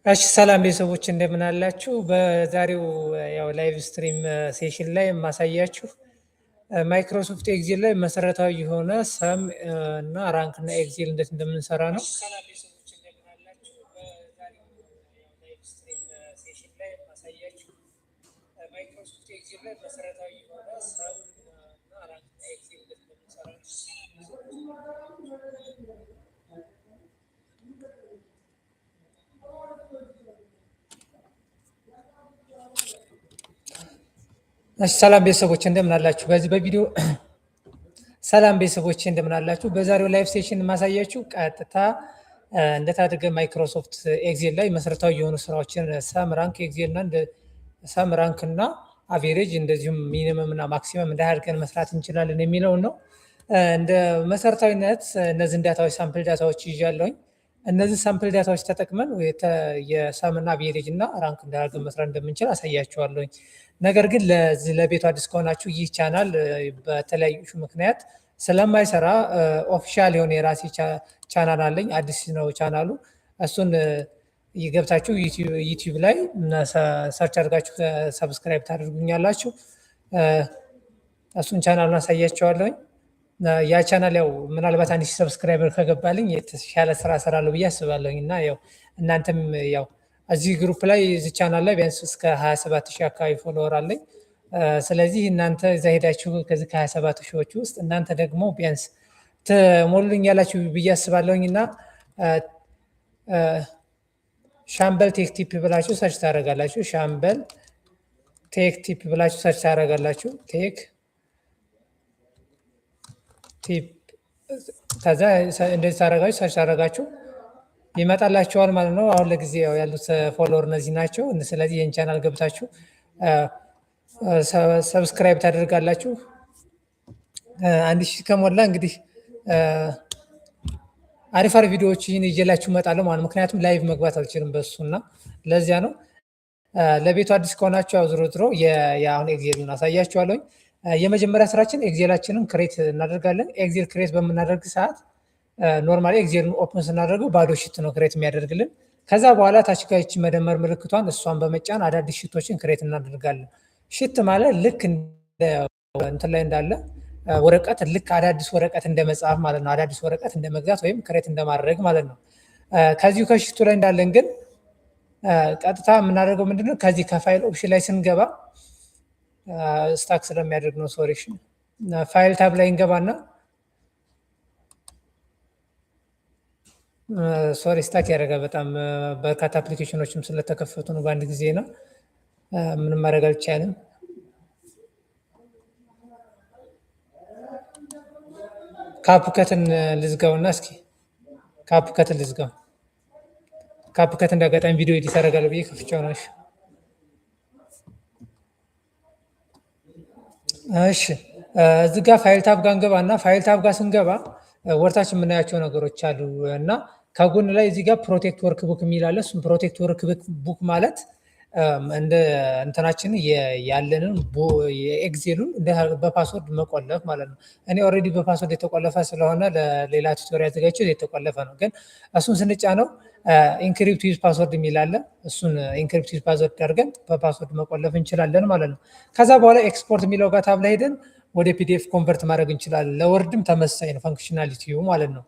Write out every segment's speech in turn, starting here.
እሺ ሰላም ቤተሰቦች፣ እንደምን አላችሁ? በዛሬው ያው live stream session ላይ የማሳያችሁ Microsoft Excel ላይ መሰረታዊ የሆነ sum እና rank እና Excel እንዴት እንደምንሰራ ነው። ሰላም ቤተሰቦች፣ እንደምን አላችሁ? በዛሬው live stream session ላይ የማሳያችሁ Microsoft Excel ላይ መሰረታዊ የሆነ sum እና rank እና Excel እንዴት እንደምንሰራ ነው። እሺ ሰላም ቤተሰቦች፣ እንደምን አላችሁ? በዚህ በቪዲዮ ሰላም ቤተሰቦች፣ እንደምን አላችሁ? በዛሬው live session የማሳያችሁ ቀጥታ እንዴት አድርገን Microsoft Excel ላይ መሰረታዊ የሆኑ ስራዎችን sum፣ rank፣ Excel እና sum፣ rank እና average እንደዚሁም minimum እና maximum እንዴት አድርገን መስራት እንችላለን የሚለውን ነው። እንደ መሰረታዊነት እነዚህን data ዎች፣ sample data ዎች ይዣለሁኝ። እነዚህ sample data ዎች ተጠቅመን የ sum እና average እና rank እንዴት አድርገን መስራት እንደምንችል አሳያችኋለሁኝ። ነገር ግን ለዚህ ለቤቱ አዲስ ከሆናችሁ ይህ ቻናል በተለያዩ issue ምክንያት ስለማይሰራ official የሆነ የራሴ ቻናል አለኝ። አዲስ ነው ቻናሉ። እሱን ገብታችሁ YouTube ላይ search አድርጋችሁ subscribe ታደርጉኛላችሁ። እሱን ቻናሉን አሳያችኋለሁኝ። ያ ቻናል ያው ምናልባት 1000 subscriber ከገባልኝ የተሻለ ስራ እሰራለሁ ብዬ አስባለሁኝ። እና ያው እናንተም ያው እዚህ group ላይ፣ እዚህ ቻናል ላይ ቢያንስ እስከ 27 ሺህ አካባቢ follower አለኝ። ስለዚህ እናንተ እዛ ሄዳችሁ ከዚህ ከ27 ሺዎች ውስጥ እናንተ ደግሞ ቢያንስ ትሞሉኛላችሁ ብዬ አስባለሁኝ። እና ሻምበል Tech Tip ብላችሁ search ታደርጋላችሁ። ሻምበል Tech Tip ብላችሁ search ታደርጋላችሁ። Tech Tip፣ ከዛ እንደዚህ ታደርጋችሁ search ታደርጋችሁ ይመጣላችኋል ማለት ነው። አሁን ለጊዜው ያሉት follower እነዚህ ናቸው። ስለዚህ ይህን ቻናል ገብታችሁ subscribe ታደርጋላችሁ። 1000 ከሞላ እንግዲህ አሪፍ አሪፍ ቪዲዮዎችን ይዤላችሁ እመጣለሁ ማለት ነው። ምክንያቱም live መግባት አልችልም በሱ እና ለዚያ ነው። ለቤቱ አዲስ ከሆናችሁ ያው ዝሮ ዝሮ የአሁን Excel አሳያችኋለሁኝ። የመጀመሪያ ስራችን Excel ኣችንን create እናደርጋለን። Excel create በምናደርግ ሰዓት normally Excel ን open ስናደርገው ባዶ sheet ነው create የሚያደርግልን። ከዛ በኋላ ታች ጋር ይቺ መደመር ምልክቷን እሷን በመጫን አዳዲስ sheet ኦችን create እናደርጋለን። Sheet ማለት ልክ እንትን ላይ እንዳለ ወረቀት፣ ልክ አዳዲስ ወረቀት እንደ መጻፍ ማለት ነው። አዳዲስ ወረቀት እንደ መግዛት ወይም create እንደማድረግ ማለት ነው። ከዚሁ ከ sheet ኡ ላይ እንዳለን ግን ቀጥታ የምናደርገው ምንድነው? ከዚህ ከ file option ላይ ስንገባ፣ stuck ስለሚያደርግ ነው፣ sorry። File tab ላይ እንገባና፣ sorry፣ stuck ያደርጋል። በጣም በርካታ application ኖችም ስለተከፈቱ ነው በአንድ ጊዜ ነው። ምንም ማድረግ አልቻልም። CapCut ን ልዝጋውና እስኪ CapCut ን ልዝጋው። CapCut እንዳጋጣሚ ቪዲዮ edit አደርጋለሁ ብዬ ከፍቼው ነው። እሺ፣ እዚህ ጋር file tab ጋር እንገባና file tab ጋር ስንገባ ወደታች የምናያቸው ነገሮች አሉ እና ከጎን ላይ እዚህ ጋር protect workbook የሚል አለ። እሱም protect workbook ማለት እንደ እንትናችን ያለንን የ Excel ኡን በ password መቆለፍ ማለት ነው። እኔ already በ password የተቆለፈ ስለሆነ ለሌላ tutorial አዘጋጅቼ የተቆለፈ ነው። ግን እሱን ስንጫነው encrypt with password የሚል አለ። እሱን encrypt with password አድርገን በ password መቆለፍ እንችላለን ማለት ነው። ከዛ በኋላ ኤክስፖርት የሚለው ጋር tab ላይ ሄደን ወደ PDF convert ማድረግ እንችላለን። ለ Word ም ተመሳሳይ ነው functionality ው ማለት ነው።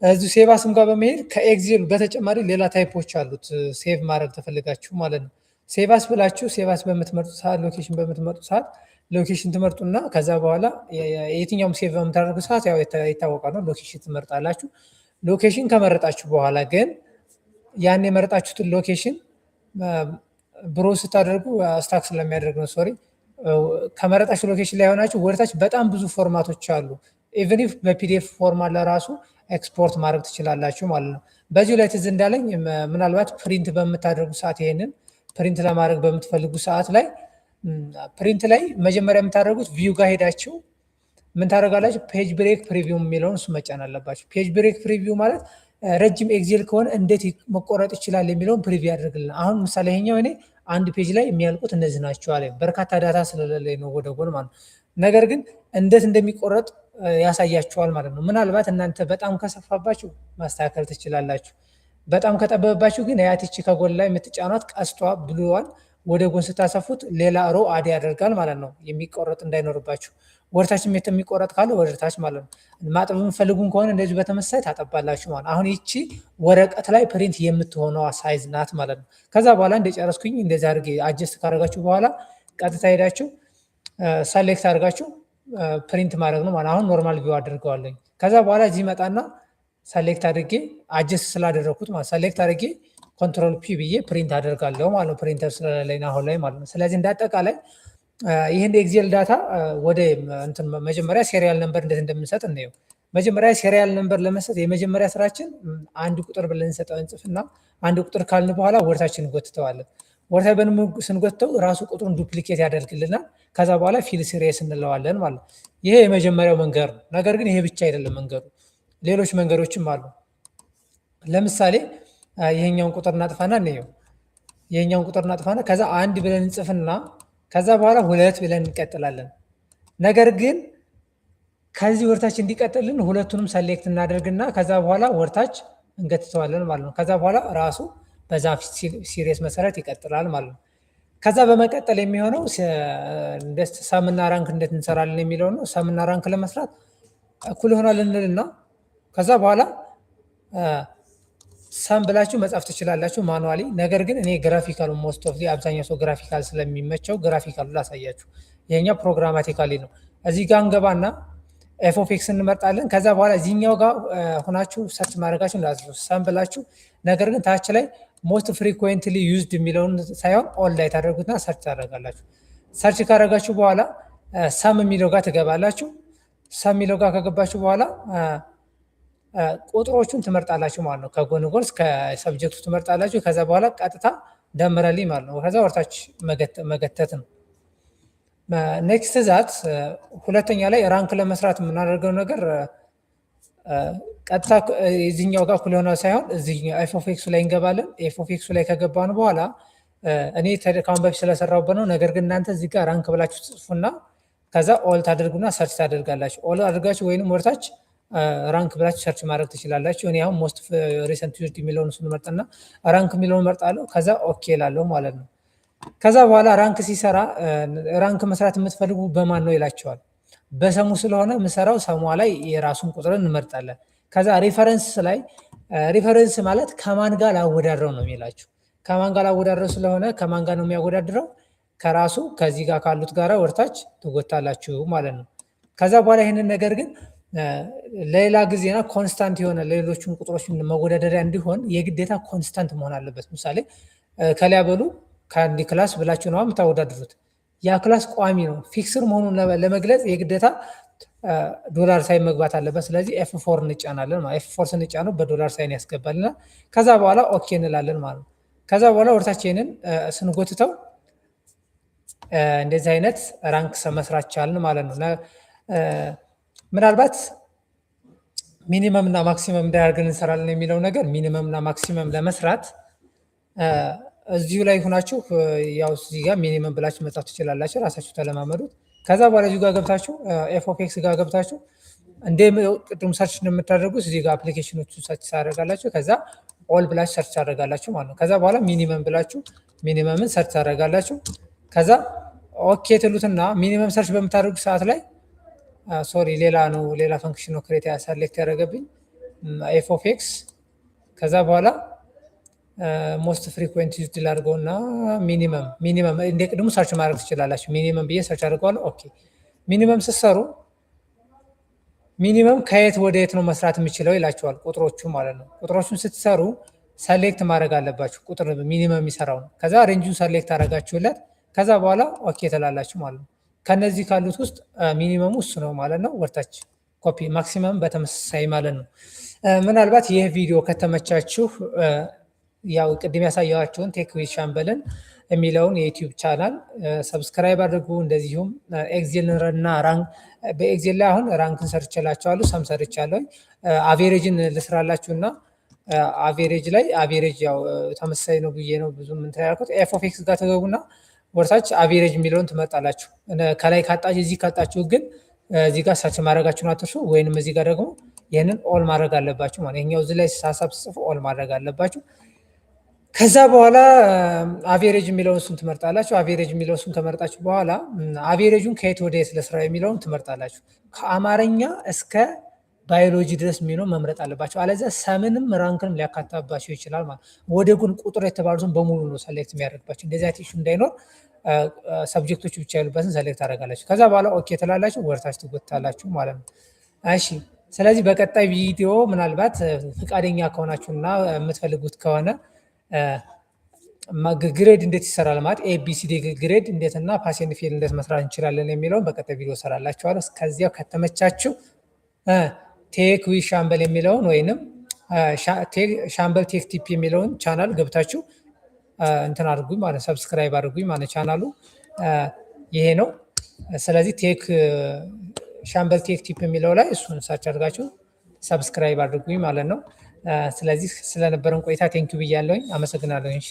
እዚሁ save as ም ጋር በመሄድ ከ Excel በተጨማሪ ሌላ type ኦች አሉት save ማድረግ ተፈልጋችሁ ማለት ነው። Save as ብላችሁ save as በምትመርጡ ሰዓት፣ location በምትመርጡ ሰዓት location ትመርጡና ከዛ በኋላ የትኛውም save በምታደርጉ ሰዓት ያው ይታወቃል ነው፣ location ትመርጣላችሁ። Location ከመረጣችሁ በኋላ ግን ያን የመረጣችሁትን location browse ስታደርጉ፣ stuck ስለሚያደርግ ነው፣ sorry፣ ከመረጣችሁ location ላይ ሆናችሁ ወደታች በጣም ብዙ format ኦች አሉ። Even if በ PDF format ለራሱ ኤክስፖርት ማድረግ ትችላላችሁ ማለት ነው። በዚሁ ላይ ትዝ እንዳለኝ ምናልባት print በምታደርጉ ሰዓት፣ ይሄንን print ለማድረግ በምትፈልጉ ሰዓት ላይ print ላይ መጀመሪያ የምታደርጉት view ጋር ሄዳችሁ ምን ታደርጋላችሁ? Page break preview የሚለውን እሱ መጫን አለባችሁ። Page break preview ማለት ረጅም Excel ከሆነ እንዴት መቆረጥ ይችላል የሚለውን preview ያደርግልን። አሁን ምሳሌ ይሄኛው እኔ አንድ page ላይ የሚያልቁት እነዚህ ናቸው አለ። በርካታ data ስለሌለኝ ነው ወደ ጎን ማለት ነው። ነገር ግን እንዴት እንደሚቆረጥ ያሳያችኋል ማለት ነው። ምናልባት እናንተ በጣም ከሰፋባችሁ ማስተካከል ትችላላችሁ። በጣም ከጠበበባችሁ ግን ያቲቺ ከጎን ላይ የምትጫኗት ቀስቷ blue ዋን ወደ ጎን ስታሰፉት ሌላ row add ያደርጋል ማለት ነው። የሚቆረጥ እንዳይኖርባችሁ ወደታች የሚቆረጥ ካለ ወደታች ማለት ነው። ማጥበብ የምትፈልጉን ከሆነ እንደዚሁ በተመሳሳይ ታጠባላችሁ ማለት ነው። አሁን ይቺ ወረቀት ላይ print የምትሆነዋ size ናት ማለት ነው። ከዛ በኋላ እንደጨረስኩኝ እንደዚህ አድርጌ adjust ካደረጋችሁ በኋላ ቀጥታ ሄዳችሁ select አድርጋችሁ print ማድረግ ነው ማለት። አሁን normal view አድርገዋለኝ። ከዛ በኋላ እዚህ መጣና select አድርጌ adjust ስላደረግኩት ማለት select አድርጌ control P ብዬ print አደርጋለሁ ማለት ነው። ፕሪንተር ስለሌለኝ አሁን ላይ ማለት ነው። ስለዚህ እንዳጠቃላይ ይህን Excel data ወደ እንትን መጀመሪያ serial number እንዴት እንደምንሰጥ እንየው። መጀመሪያ serial number ለመስጠት የመጀመሪያ ስራችን አንድ ቁጥር ብለን እንሰጠው እንጽፍና አንድ ቁጥር ካልን በኋላ ወደታችን እንጎትተዋለን። ወደታች ስንጎትተው ራሱ ቁጥሩን duplicate ያደርግልናል። ከዛ በኋላ fill series እንለዋለን ማለት ነው። ይሄ የመጀመሪያው መንገድ ነው። ነገር ግን ይሄ ብቻ አይደለም መንገዱ፣ ሌሎች መንገዶችም አሉ። ለምሳሌ ይሄኛውን ቁጥር እናጥፋና እንየው። ይሄኛውን ቁጥር እናጥፋና ከዛ አንድ ብለን እንጽፍና ከዛ በኋላ ሁለት ብለን እንቀጥላለን። ነገር ግን ከዚህ ወደታች እንዲቀጥልን ሁለቱንም select እናደርግና ከዛ በኋላ ወደታች እንገትተዋለን ማለት ነው። ከዛ በኋላ ራሱ በዛ series መሰረት ይቀጥላል ማለት ነው። ከዛ በመቀጠል የሚሆነው sum ና rank እንዴት እንሰራለን የሚለው ነው። Sum ና rank ለመስራት እኩል ይሆናል እንልና ከዛ በኋላ sum ብላችሁ መጻፍ ትችላላችሁ manually። ነገር ግን እኔ graphical ኡ most of አብዛኛው ሰው graphical ስለሚመቸው graphical ኡ ላሳያችሁ። ይሄኛው programmatically ነው። እዚህ ጋር እንገባና f of x እንመርጣለን። ከዛ በኋላ እዚህኛው ጋር ሆናችሁ search ማድረጋችሁ እንዳትረሱ sum ብላችሁ፣ ነገር ግን ታች ላይ most frequently used የሚለውን ሳይሆን all ላይ ታደርጉትና search ታደርጋላችሁ። Search ካደረጋችሁ በኋላ sum የሚለው ጋር ትገባላችሁ። Sum የሚለው ጋር ከገባችሁ በኋላ ቁጥሮቹን ትመርጣላችሁ ማለት ነው። ከጎን ጎን ከ subject ኡ ትመርጣላችሁ። ከዛ በኋላ ቀጥታ ደምረልኝ ማለት ነው። ከዛ ወደታች መገተት ነው። Next that ሁለተኛ ላይ rank ለመስራት የምናደርገው ነገር ቀጥታ እዚህኛው ጋር እኩል የሆነ ሳይሆን እዚህኛው f of x ኡ ላይ እንገባለን። f of x ኡ ላይ ከገባን በኋላ እኔ ከአሁን በፊት ስለሰራሁበት ነው። ነገር ግን እናንተ እዚህ ጋር rank ብላችሁ ትጽፉና ከዛ all ታደርጉና search ታደርጋላችሁ። All አድርጋችሁ ወይንም ወደታች rank ብላችሁ search ማድረግ ትችላላችሁ። እኔ አሁን most recent used የሚለውን እሱን መርጥና rank የሚለውን መርጣለሁ። ከዛ okay እላለሁ ማለት ነው። ከዛ በኋላ rank ሲሰራ rank መስራት የምትፈልጉ በማን ነው ይላቸዋል። በ sum ኡ ስለሆነ ምሰራው sum ኧ ላይ የራሱን ቁጥርን እንመርጣለን። ከዛ reference ላይ reference ማለት ከማን ጋር ላወዳድረው ነው የሚላችሁ። ከማን ጋር ላወዳድረው ስለሆነ ከማን ጋር ነው የሚያወዳድረው? ከራሱ ከዚህ ጋር ካሉት ጋር ወደታች ትጎታላችሁ ማለት ነው። ከዛ በኋላ ይህንን ነገር ግን ለሌላ ጊዜና constant የሆነ ለሌሎቹን ቁጥሮች መወዳደሪያ እንዲሆን የግዴታ constant መሆን አለበት። ምሳሌ ከሊያ በሉ ከአንድ class ብላችሁ ነው የምታወዳድሩት። ያ class ቋሚ ነው። Fixed መሆኑን ለመግለጽ የግዴታ dollar sign መግባት አለበት። ስለዚህ F4 እንጫናለን። F4 ስንጫነው በ dollar sign ያስገባልናል። ከዛ በኋላ okay እንላለን ማለት ነው። ከዛ በኋላ ወደታች ይሄንን ስንጎትተው እንደዚህ አይነት rank መስራት ቻልን ማለት ነው። ምናልባት minimum እና maximum እንዳያደርገን እንሰራለን የሚለው ነገር minimum እና maximum ለመስራት እዚሁ ላይ ሆናችሁ ያው እዚህ ጋር minimum ብላችሁ መጻፍ ትችላላችሁ። ራሳችሁ ተለማመዱት። ከዛ በኋላ እዚሁ ጋር ገብታችሁ f of x ጋር ገብታችሁ እንደ ቅድም search እንደምታደርጉት እዚህ ጋር application ኦቹ search ታደርጋላችሁ። ከዛ all ብላችሁ search ታደርጋላችሁ ማለት ነው። ከዛ በኋላ minimum ብላችሁ minimum ን search ታደርጋላችሁ። ከዛ okay ትሉትና minimum search በምታደርጉ ሰዓት ላይ፣ sorry፣ ሌላ ነው፣ ሌላ function ነው create select ያደረገብኝ፣ f of x ከዛ በኋላ most frequent used ላድርገውና minimum እንደ ቅድሙ search ማድረግ ትችላላችሁ። Minimum ብዬ search አድርገዋለሁ። Okay፣ minimum ስትሰሩ minimum ከየት ወደ የት ነው መስራት የምችለው ይላችኋል። ቁጥሮቹ ማለት ነው። ቁጥሮቹን ስትሰሩ select ማድረግ አለባችሁ። ቁጥር minimum የሚሰራው ነው። ከዛ range ኡን select አደረጋችሁለት። ከዛ በኋላ okay ትላላችሁ ማለት ነው። ከነዚህ ካሉት ውስጥ minimum ኡ እሱ ነው ማለት ነው። ወደታች copy፣ maximum በተመሳሳይ ማለት ነው። ምናልባት ይህ ቪዲዮ ከተመቻችሁ ያው ቅድም ያሳየኋችሁን Tech with ሻምበልን የሚለውን የ YouTube channel subscribe አድርጉ። እንደዚሁም Excel እና rank በ Excel ላይ አሁን ራንክን ሰርቼላችኋለሁ፣ sum ሰርቻለሁ። Average ን ልስራላችሁ እና average ላይ average ያው ተመሳሳይ ነው ብዬ ነው ብዙ እንትን ያልኩት። f of x ጋር ትገቡና ወደታች average የሚለውን ትመርጣላችሁ። ከላይ ካጣችሁ እዚህ ካጣችሁ ግን እዚህ ጋር search ማድረጋችሁን አትርሱ። ወይንም እዚህ ጋር ደግሞ ይህንን all ማድረግ አለባችሁ ማለት ይኸኛው እዚህ ላይ ሀሳብ ስጽፉ all ማድረግ አለባችሁ። ከዛ በኋላ average የሚለውን እሱን ትመርጣላችሁ። Average የሚለው እሱን ከመርጣችሁ በኋላ average ኡን ከየት ወደ የት ለስራ የሚለውን ትመርጣላችሁ። ከአማርኛ እስከ ባዮሎጂ ድረስ የሚለው መምረጥ አለባቸው። አለዚያ sum ንም rank ንም ሊያካታባቸው ይችላል ማለት ወደ ጎን ቁጥር የተባሉትን በሙሉ ነው select የሚያደርግባቸው። እንደዚህ አይነት issue እንዳይኖር subject ኦች ብቻ ያሉበትን select ታደርጋላችሁ። ከዛ በኋላ okay ትላላችሁ፣ ወደታች ትጎትታላችሁ ማለት ነው። እሺ፣ ስለዚህ በቀጣይ ቪዲዮ ምናልባት ፈቃደኛ ከሆናችሁና የምትፈልጉት ከሆነ grade እንዴት ይሰራል ማለት ABCD grade እንዴትና pass and fail እንዴት መስራት እንችላለን የሚለውን በቀጣይ ቪዲዮ እሰራላችኋለሁ። እስከዚያው ከተመቻችሁ Tech with ሻምበል የሚለውን ወይንም ሻምበል Tech Tip የሚለውን ቻናል ገብታችሁ እንትን አድርጉኝ ማለት subscribe አድርጉኝ ማለት ቻናሉ ይሄ ነው። ስለዚህ Tech ሻምበል Tech Tip የሚለው ላይ እሱን search አድርጋችሁ subscribe አድርጉኝ ማለት ነው። ስለዚህ ስለነበረን ቆይታ thank you ብያለሁኝ። አመሰግናለሁኝ።